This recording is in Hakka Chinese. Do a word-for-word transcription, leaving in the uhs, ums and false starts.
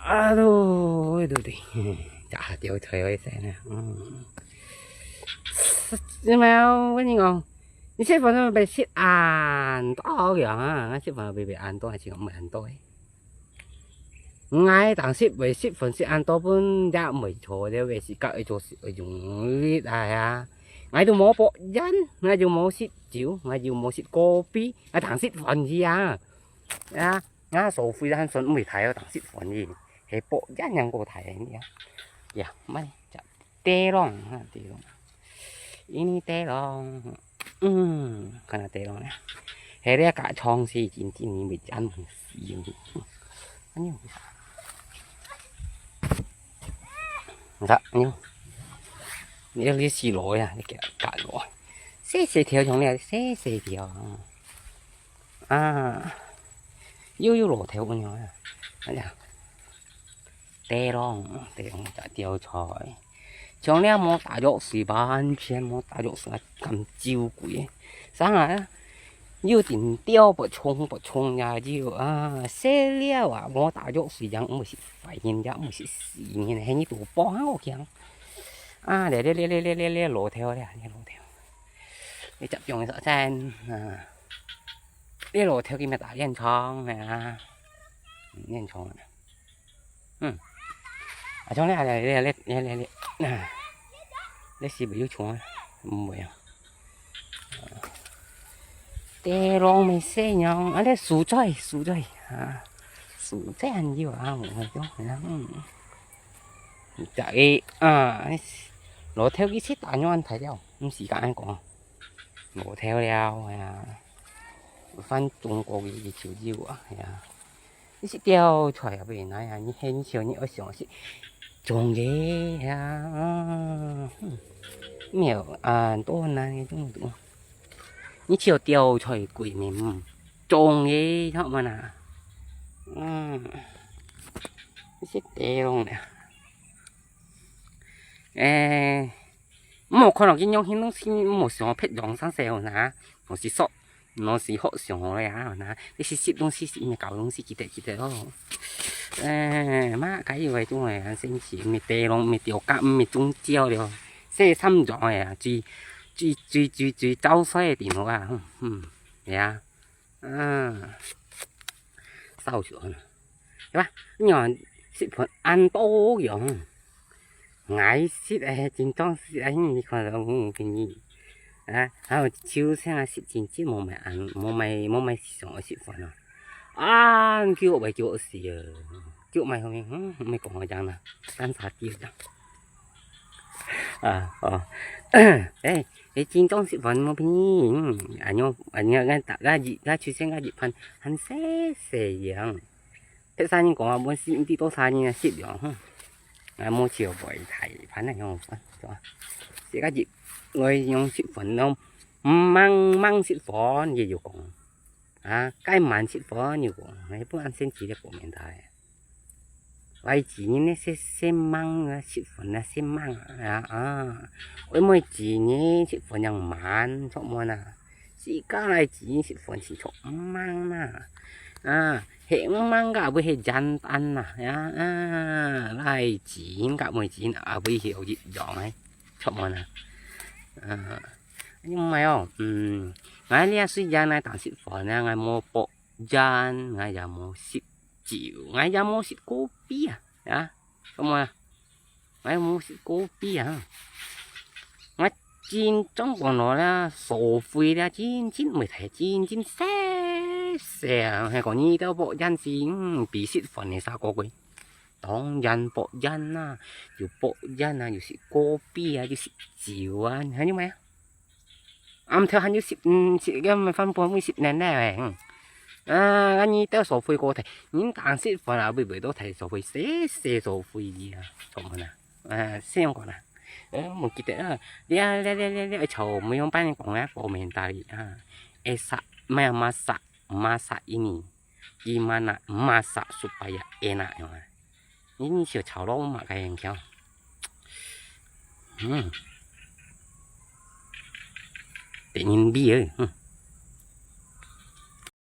啊，都，都，都，呀，掉腿了一下呢，嗯。你们，我跟你讲，你食飯都袂食恁多个啊，我食飯袂，袂恁多，還是講袂恁多个。 𠊎當時會食飯食恁多分也毋會錯了，會自家會做事會用力啊呀。𠊎都無博煙，𠊎就無食酒，𠊎就無食咖啡，𠊎當食飯去啊。啊，𠊎所費還算毋會大哦，當食飯去，係博煙樣過大个呀。呀，慢，食茶咯，哈，茶咯。Ini茶咯。 嗯，看下茶咯呢。係咧，甲長是真正你袂ăn死你。哎呦，你看，哎呦，你你死路呀，你甲甲路，細細條像你，細細條啊。啊，又有路頭个呢，哎呀。 茶咯，茶咯，大條菜。像這無打藥水，完全無打藥水，敢照顧个。生啊，又定掉不沖不沖呀，又啊，洗了啊，無打藥水，樣毋係壞人，也毋係死人，係你肚飽啊，我講。啊，這這這這這這這路頭咧，這路頭，你接中个所在啊，這路頭佢乜打煙腸啊，煙腸啊。 嗯。啊，像你啊，你你你你你，啊，你是毋是有蟲啊？毋會啊。茶咯，毋係樣，啊，你蔬菜，蔬菜啊，蔬菜還有啊，毋會種，嗯。逐个啊，你老頭佢食大肉大了，毋是講恁講，老頭了，哎呀，翻中國个就有啊，哎呀。 你食掉菜啊，不然呀，你係你想你愛想食，種个呀，啊，嗯，沒有啊，多難个種个。你食掉菜貴咩？嗯，種个，好嘛啦。嗯，你食茶咯。誒，莫看到佢樣形東西，莫想別樣生事好啦，莫是說 老師學上好了啊，那，你是食東西，是因為搞東西，記得，記得哦。誒，嘛，該以為種个，很神奇，毋係茶咯，毋係吊甲，毋係種蕉了，洗衫用个啊，最，最，最，最，最燥水个電腦啊，嗯，嗯，呀，嗯，掃帚啊。 對吧？你看，食飯恁多樣，𠊎食个，真正食个，你看到，嗯，便宜。啊，還有秋天啊，食真正無買恁，無買，無買上个食飯啊。啊，叫我，叫我死啊！叫我買後面，嗯，毋係講好樣啦，三茶店啦。啊，哦，誒， 誒，真正食飯無便宜，嗯，恁樣，恁樣，𠊎逐，𠊎一，𠊎出生𠊎一盤，還細細樣。別儕人講啊，本身毋知多少人啊食了，哼。𠊎無就會大盤啊，樣，啊，自家一，𠊎用食飯咯，毋忙，忙食飯，佢又講。啊，該慢食飯又講，𠊎本身自家個面大。 來自人呢，食，食慢啊，食飯啊，食慢啊，啊。愛妹子呢，食飯樣慢，著無啊？自家來自人食飯是著慢啊。啊，係慢个，毋係簡單啊，啊，啊，來自人甲妹子人，啊，毋係有一樣个，著無啊？啊，毋係哦，嗯，𠊎這雖然來當食飯啊，𠊎無博 煙，𠊎也無食酒，𠊎也無食咖啡啊，啊，著無啊？𠊎無食咖啡啊。𠊎真正講到啦，所費啦，真正毋係大，真正細細啊，係講你兜博煙是，嗯，比食飯个細過貴。當然博煙啦，又博煙啊，又食咖啡啊，又食酒啊，還有咩啊？ 暗頭還有十，嗯，十，該麼番婆妹十年了，嗯。啊，你兜所費過大，人當食飯啊，會會到大所費，細細所費啊，著無啊？啊，先講啦。誒，毋記得啊，這，這，這，這，這，潮妹用班講啊，過明大理啊。Esa，毋係，masa，masa ini。 Gimana masak supaya enak，係嘛？你，你小炒肉嘛，該樣叫。嗯。得人味誒，嗯。